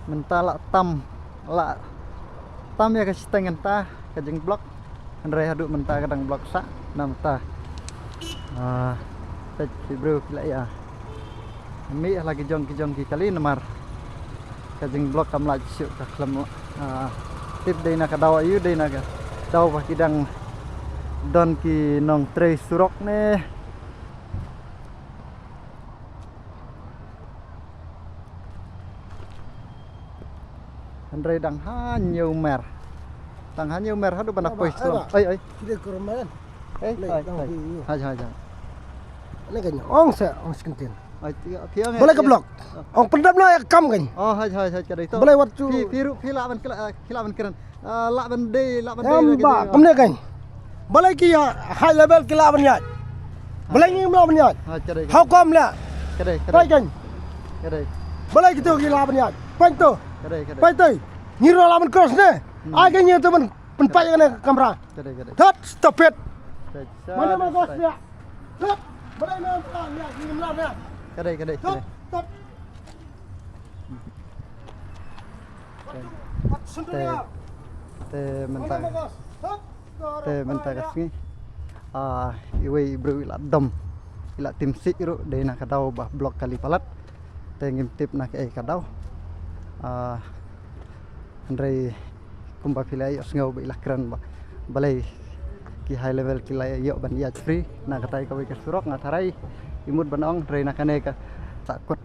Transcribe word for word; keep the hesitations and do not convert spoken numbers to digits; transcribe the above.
Mynta la tam, la tam ïa ka shiteng mynta ka jingblock. Hynrei haduh mynta ka dang block sah na mynta. Ah, peit ki briew ki la ïa mih la ki jong ki jong ki kali namar ka jingblock kam lah shuh ka khlem. Ah, tip dei na ka daw aïu, dei na ka daw ba ki dang don ki nongtrei surok ne. Hynrei dang hynñiew mer. Dang hynñiew mer haduh ban da poi shlom. Oi, oi. Kide kurman. Oi, oi, oi. Haj, haj, haj. Ane kan ong sa ong skintin. Oi, phi ong. Balei ka block? Ong pyndap na ïa ka kam kan. Oh, haj, haj, haj, ka dei to. Balei wat tu. Phi, phi ruh phi lah ban kla, phi lah ban kren. Ah, lah ban dei, lah ban dei. Em ba, kumne kan. Balei ki ïa high level ki lah ban ïaid. Balei ngim lah ban ïaid. Ha, ka dei. How come lah? Ka dei, ka dei. Pai kan. Ka dei. Balei kito ki lah ban ïaid. Pai to. Ka dei, ka dei. Pai to. Ngi ruh lah ban cross ne. Ai kan ngi to ban pynpait ïa kane ka kamra. Ka dei, ka dei. Thot, stop it. Mana ma gos ïa. Thot. Balei ma ïa ngim lah ïa. Ka dei, ka dei, ka dei. Thot, thot. Te, te mynta, te mynta ka sngi, ah, iwei i briew i la dom, i la tim sih ruh dei na ka daw ba block kali palat. Te ngim tip na kaei ka daw. Ah, hynrei kumba phi la ïohsngew ba i la kren ba balei ki high level ki la ïoh ban ïaid free na katai kawei ka surok. Nga tharai i mut ban ong hynrei na kane ka sahkut